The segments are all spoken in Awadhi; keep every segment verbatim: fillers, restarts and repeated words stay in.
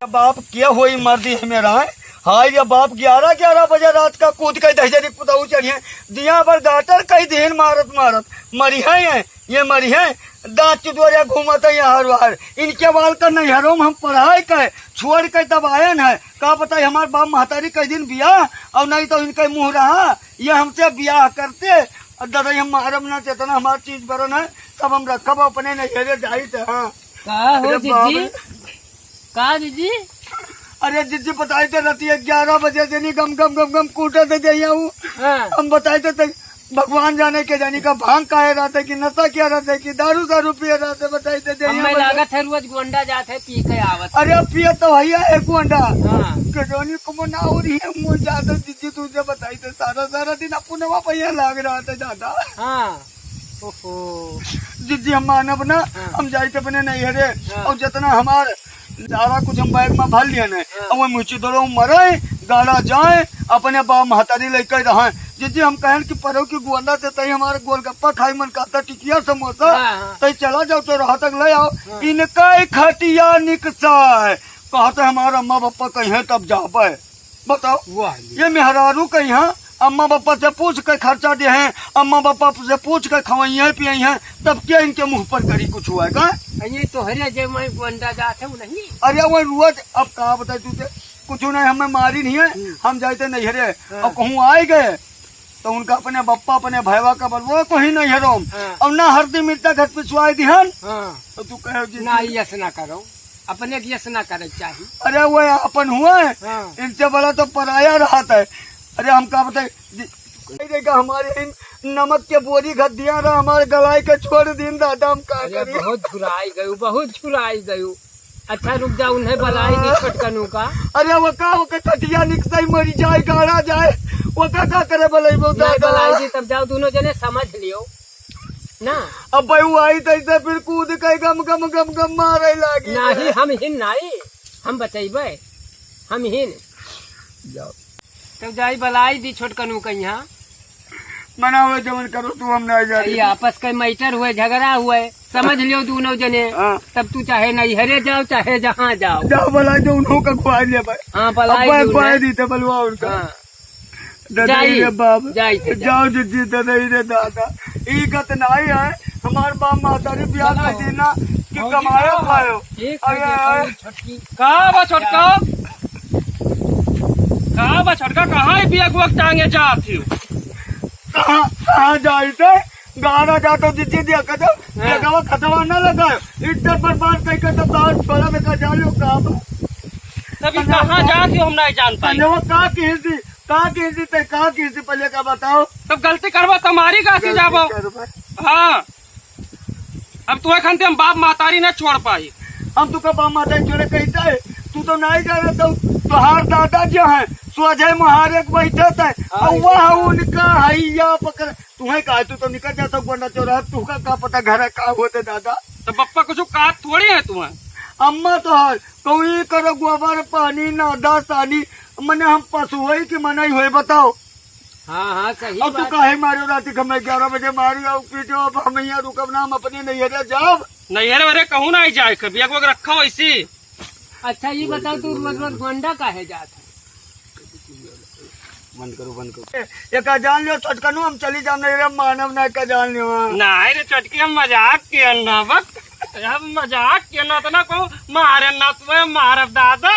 बाप के होई मर्दी है मेरा, हैं? हाय रे बाप, ग्यारह ग्यारह बजे रात का कूद के दहिजरी पुतऊ चढ़िए, दिया भर गाटर कई दिन मारत मारत मरिहैं, ये मरिहैं, दांत चुदोरिया घूमत है यहाँ हर बार। इनके बाल का नैहरों में हम पढ़ाई के छोड़ के तब आयन है, का पता है हमार बाप महतारी कई दिन बियाह, और नहीं तो इनके मुँह रहा, ये हमसे बियाह करते, और दादा हम मारब ना, जितना हमार चीज बरन है, सब हम रखब अपने नैहरे जाइत है। हाँ। का हो अरे बाप जीजी? रे। का जीजी? अरे जीजी, बताई तो रहती है, ग्यारह बजे से नहीं गम गम गम गम कूटत है जइया हूँ। हाँ। हम बताई तो तक भगवान जाने के जानी का भांग काहे रहते कि नशा क्या रहते कि दारू दारू पिए रहते, बताई तो जइया हमें बजे। लागत है रोज गोंडा जात है पी के आवत। अरे अब पिए तो भैया है गोंडा। हाँ। के जानी को मना हो रही है, मुँह जाते जीजी तुझे बताई तो सारा सारा दिन अपने वहाँ भैया लाग रहा था ज्यादा। हाँ। ओहो। जीजी हम मानब ना, हाँ। हम जाइत अपने नैहरे हाँ। और जितना हमार सारा कुछ हम बैग में भर लिए ने, हाँ। और वो मुची दरो मरे, गाड़ा जाए, अपने बाप महतारी लेके रहे। जीजी हम कहन कि परो की गोंडा से तई हमारे गोलगप्पा खाई मन कहता टिकिया समोसा, हाँ, हाँ। तई चला जाओ तो रहा तक ले आओ। हाँ। इनका ही खटिया निकसा है, कहते हमारा अम्मा पापा कहीं तब जाबे। बताओ, वाह जी। ये मेहरारू कहीं अम्मा पापा से पूछ के खर्चा दे हैं, अम्मा पापा से पूछ के खवाइए पियाई हैं, तब क्या इनके मुँह पर करी कुछ हुआ है का? ये तोहरे जे मैं गोंडा जात है, वो नहीं। अरे वो रोज, अब का बताई तुझे, कुछ नहीं, हमें मारी नहीं है, हम्म। हम जाइत नैहरे, हाँ। और कहूँ आए गए, तो उनका अपने बप्पा, अपने भैवा का बलवा कोई नैहरों, हाँ। और ना हरदी मिर्चा घर पिछुआई दिहन, हाँ। तो तू कहे जी ना, यस ना करो। अपने के यस ना करे के चाही। अरे वो अपन हुआ है, हाँ। इनसे बड़ा तो पराया रहत है। अरे हम का बताई, दि-, कह देगा हमारे इन नमक के बोरी घत दिया रहा, हमारे गलाई के छोड़ दिन दादा, हम का अरे करी? बहुत झुराई गयू, बहुत झुराई गयू। अच्छा रुक जा, उन्हें बलाई दी छोटकनू का। अरे वो का, वो का खटिया निकसाई मरी जाए, गाड़ा जाए, वो का, का करे बलाई बो नहीं दादा? बलाई दी, तब जाओ दोनों जने समझ लियो। ना। अब भाई वो आई तैसे फिर कूद के गम गम गम गम मारे लागी। नाही, हम हिन नाही, हम बचैबे, हम हिन। जाओ। तब जाई बलाई दी छोटकनू का यहाँ। मना हुए जवन करो तू, हम नहीं जानी। ये आपस के मैटर हुए, झगड़ा हुए, समझ लियो दोनों जने। हाँ। तब तू चाहे नैहरे जाओ, चाहे जहाँ जाओ। जाओ बलाई दो उन्हों का खुआ ले भाई। हाँ, बलाई अब दी उन्हें। खुआ दी तो बलवा उनका। हाँ। ददई जाई, रे बाप, जाई थे, जाई। जाओ जिद्दी ददई रे दादा, ई गत नाई है, हमार बाप महतारी बियाह कर देना कि कमायो खायो। अरे, अरे। का बा छोटका? का बा छोटका? कहाँ है बिया गुआ के टांगे जात हो? कहाँ, कहाँ जाई थे? गाना गा तो जिद्दी दिया कर दो, हाँ। लगावा खतवा ना लगायो। इज्जत बर्बाद कई कर तो बाहर छोड़ा में का जा लो, का बा? तभी कहाँ जात हो, हम नहीं जान पाए। अरे, वो का किसी का किसी ते का किसी पहले का बताओ। तब गलती करबो तो मारी का से गलती जाबो। करबो। हाँ। अब तुम्हें खनते हम बाप महतारी ना छोड़ पाई। हम तू का बाप महतारी छोड़े कहता है, तू तो नहीं जाना तो तोहार दादा जो है, सोझे मुहारे के बैठत है, हाँ, और वह उनका हैया पकड़, तुम्हें कहा तू तो निकल जाता गोंडा चौराहा, तू का, का पता घर का होते दादा। तो पप्पा कुछ कहा थोड़ी है तुम्हें। अम्मा तोहार कौड़ी करो गोबर पानी ना दास्तानी, मने हम पशु होई कि मनई होई बताओ। हाँ, हाँ, सही अब तू बात। काहे मारो रात के हमें ग्यारह बजे मारी आओ पीटो, अब हम यहाँ रुकब ना, हम अपने नैहरे जाब। नैहरे वैहरे कहूँ ना आई जाए, कभी एक वक्त रखा वैसी। अच्छा, ये बताओ, तू रोज रोज गोंडा काहे जात है? बंद करो, बंद करो। ए, एका जान लियो, छोटकनू, हम चली जाम, नहीं रे, मानव ना, एका जान लियो, हाँ। नहीं रे, छोटकी, हम मजाक किया ना, बक। हम मजाक किया ना, इतना को मारे ना, तुम्हें मारब दादा।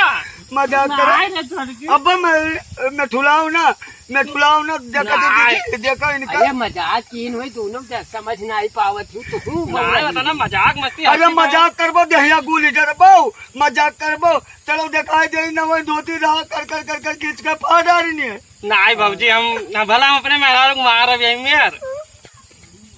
मजाक करो। नहीं रे, छोटकी। अब मैं, मैं ठुलाऊं ना, मैं ठुलाऊं ना, देखा, नहीं। देखा, देखा इनका। अरे, मजाक की नहीं, दोनों समझ नहीं पावत हूँ, तो हूँ नहीं, बोल रही। इतना मजाक मस्ती अरे, हंसी मजाक करबो, देहिया गुली डरबो, मजाक करबो, चलो देखाई दे ना, वही धोती रहा कर, कर, कर, कर खींच के फाड़ डाली नहीं। नहीं बाबूजी, हम, हम भला हम अपने मेहरारू को मारब यही में यार।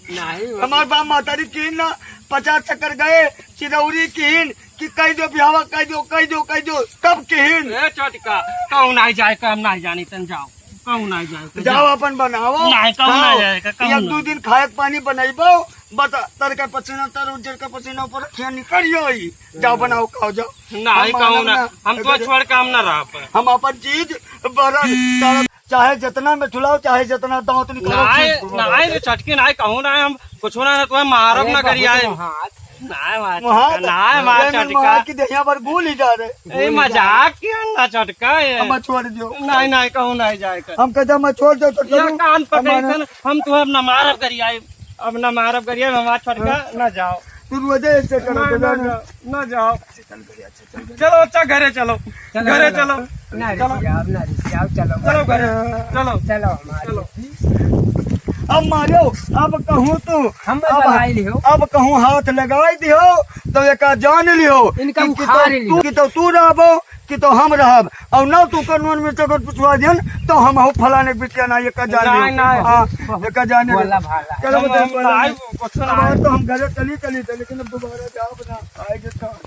नहीं बाबूजी। हमार बाप महतारी किहिन ना, पचास चक्कर गए, चिरौरी किहिन कि कह दो बिहावा, कह दो, कह दो, कह दो, तब किहिन। ए चोटिका, कहूँ नहीं जाए, हम नहीं जानी, तन जाओ। कहूँ नहीं जाए, जाओ जाओ। अपन बनाओ। नहीं, कहूँ नहीं खाओ। जाए, कहूँ एक नहीं। दो दिन खाए के पानी बनैबो, बस तरके पसीना, तर उज्जर के पसीना ऊपर अखियाँ निकल जाई। जाओ बनाओ, खाओ जाओ। नहीं, हम कहूँ मानब ना, ना। हम तो अगर छोड़ के हम ना रह पाए। हम अपन चीज बरन, चाहे जितना में ठुलाओ, चाहे जितना दांत निकालो, नहीं, चीज बरन। नहीं रे, चटकी नहीं, कहूँ नहीं, हम कुछ ना, तुम्हें मारब अरे ना करिए। बहुत हाथ। नाहीं मार वहाँ छोटका, नाहीं मार ये मैं छोटका। मार की देहिया पर गोली जा रहे। ए, मजाक किया ना छोटका, ये। हम छोड़ दियो। नाहीं, नाहीं, कहूँ नाहीं जाए कर। हम कहते हम छोड़ दो तो ये करूँ। कान पकड़ हमारा कर, हम तुम्हें अब ना मारब करिए, अब ना मारब करिए, हमार छोटका, हाँ। ना जाओ। तू रोजे ऐसे करो ना, तो ना ना। जाओ, ना जाओ। चलो, अच्छा, घरे चलो। चलो, घरे चलो। चलो। ना चलो। रिसियाओ, ना रिसियाओ, चलो। चलो घरे, चलो। चलो, हमारे। चलो। अब मारो, अब कहूँ तू, हम अब, बलाई लिहो। अब कहूँ हाथ लगाई दिहो, तो एका जान लिहो। इनका कि, कि उखाड़ तो लिहो। तू, कि तो तू रहबो, कि तो हम रहब। और ना तू कानून में चकर पुछवा दिहन, तो हम हो फलाने बिटिया ना एका जान लिहो। नहीं, नहीं। हाँ, एका जान लिहो। बोला भाला। चलो, हम, बताओ, हम बोला। आए, कुछ ना अब आए। तो हम घरे चली, चली थे, लेकिन अब दोबारा जाब ना, आएगे तो।